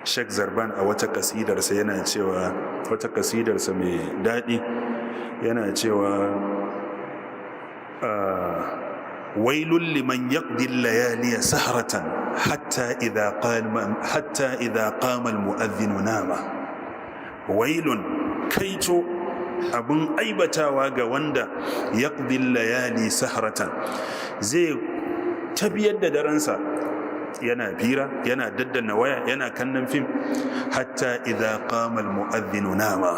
Sheikh Zarban a wata kasidarsa yana cewa, wata kasidarsa mai daɗi, yana cewa, "Wailul liman yaqdi layali sahratan hatta idha qama almu'adhdhin nama." Wailun, kaito, abun aibatawa ga wanda yaqdi layali sahratan, zai tafiyar da daransa yana fira, yana daddana waya, yana kallon fim, hatta idza qama almu'adhdhin nama,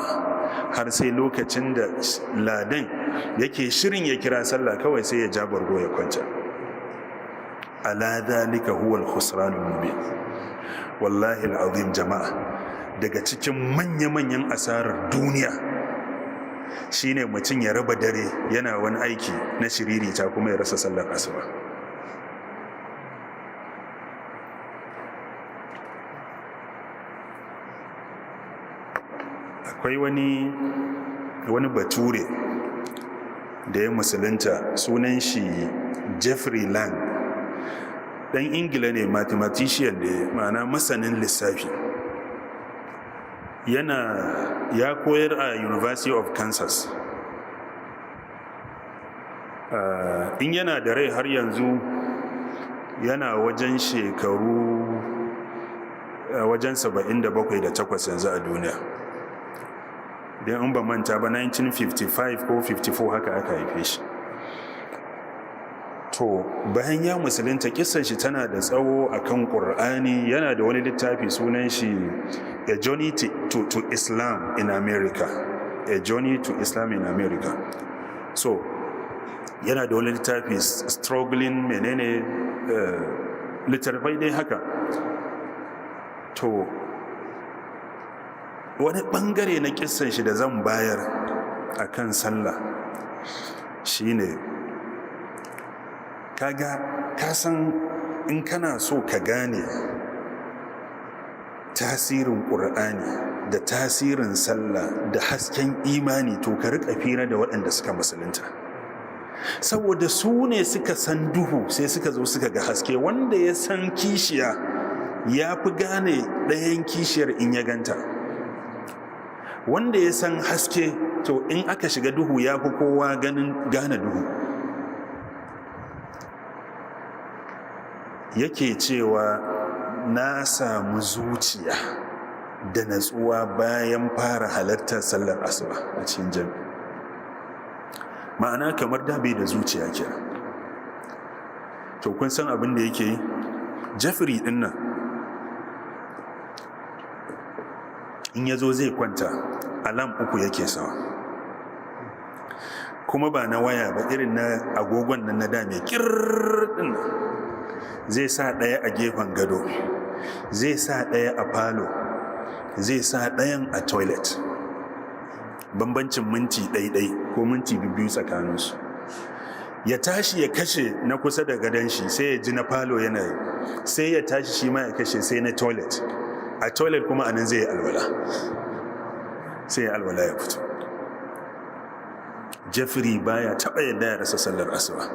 har sai lokacin da ladan yake shirin ya kira sallah, kawai sai ya ja bargo ya kwanta. Ala dhalika huwa al-khusran al-mubin. Wallahi al-azim, jama'a, daga cikin manya-manyan asarar duniya shine mutum ya raba dare yana wani aiki na shiririta kuma ya rasa sallar asuba. Akwai wani bature da ya musulunta, sunan shi Jeffrey Lang, dan Ingila ne, mathematician ne, ma'ana masanin lissafi. Yana ya koyar a University of Kansas. In yana da rai har yanzu, yana wajen shekaru wajen 77 da 8 yanzu a duniya. Don in ba manta ba, 1955 ko 54 haka aka haife shi. To, bayan ya musulunta, kisan shi tana da tsawo akan Ƙur'ani. Yana da wani littafi, sunan shi A Journey to Islam in America, A Journey to Islam in America. So yana da wani littafi, Struggling menene, littattafai dai haka. To, wani bangare na kissan shi da zan bayar akan sallah shine, kaga, ka san in kana so ka gane tasirin Ƙur'ani da tasirin sallah da hasken imani, to ka riƙa fira da waɗanda suka musulunta, saboda su ne suka san duhu, sai suka zo suka ga haske. Wanda ya san kishiya ya fi gane ɗayan kishiyar in ya ganta. Wanda ya san haske, to in aka shiga duhu ya fi kowa ganin gane duhu. Yake cewa, "Na samu zuciya da natsuwa bayan fara halartar sallar asuba a cikin jami'i." Ma'ana, kamar da bai da zuciya kenan. To, kun san abin da yake yi, Jeffrey din nan? In ya zo zai kwanta, alarm uku yake sawa, kuma ba na waya ba, irin na agogon nan na da mai kirr. Zai sa ɗaya a gefen gado, zai sa ɗaya a falo, zai sa ɗayan a toilet, bambancin minti ɗaiɗai ko minti biyu tsakaninsu. Ya tashi ya kashe na kusa da gadon shi, sai ya ji na falo yana yi, sai ya tashi shi ma ya kashe, sai na toilet. A toilet kuma anan zai yi alwala, sai ya alwala ya fito. Jeffrey baya taɓa yadda ya rasa sallar asuba.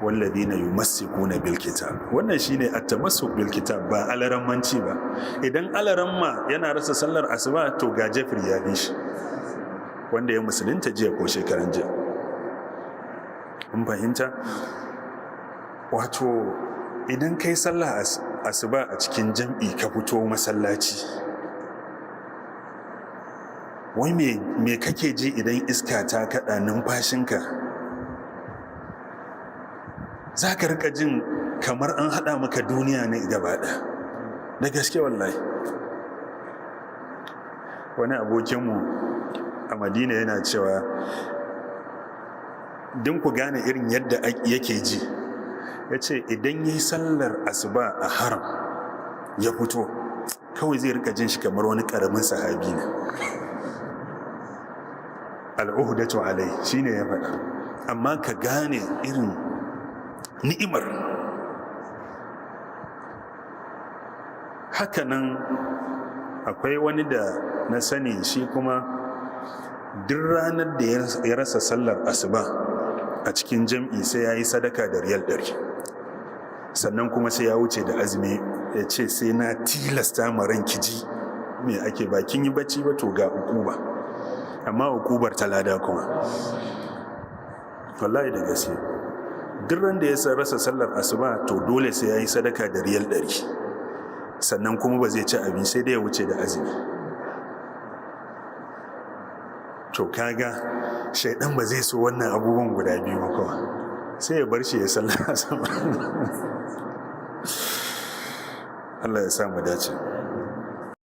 Walladina yumassikuna bil kitab, wannan shine at-tamassuk bil kitab, ba alarammanci ba. Idan alaramma yana rasa sallar asuba, to ga Jeffrey ya bi shi, wanda ya musulunta jiya ko shekaran jiya. Mun fahimta? Wato idan kai sallah asuba a cikin jam'i, ka fito masallaci, wai me kake ji idan iska ta kada numfashinka? Za ka rika jin kamar an haɗa maka duniya ne gaba ɗaya. Da gaske, wallahi. Wani abokinmu a Madina yana cewa, din ku gane irin yadda yake ji, ya ce idan yi sallar asuba a Haram ya fito, kawai zai rika jin shi kamar wani karamin sahabi ne. Al'uhdatu alai shine ya faɗa, amma ka gane irin ni'imar. Hakanan akwai wani da na sani, shi kuma duk ranar da ya rasa sallar asuba a cikin jam'i, sai ya yi sadaka da riyal 100. Sannan kuma sai ya wuce da azumi, ya ce sai na tilasta ma ranki ji me ake ba kin yi bacci ba, to ga ukuba, amma ukubar ta lada kuma. Wallahi da gaske, duk ran da ya rasa sallar asuba, to dole sai ya yi sadaka da riyal 100, sannan kuma ba zai ci abin, sai dai ya wuce da azumi. To kaga shaidan ba zai so wannan abubuwan guda biyu ba kawai, sai ya bar shi ya sallar asuba. Allah ya sa mu dace.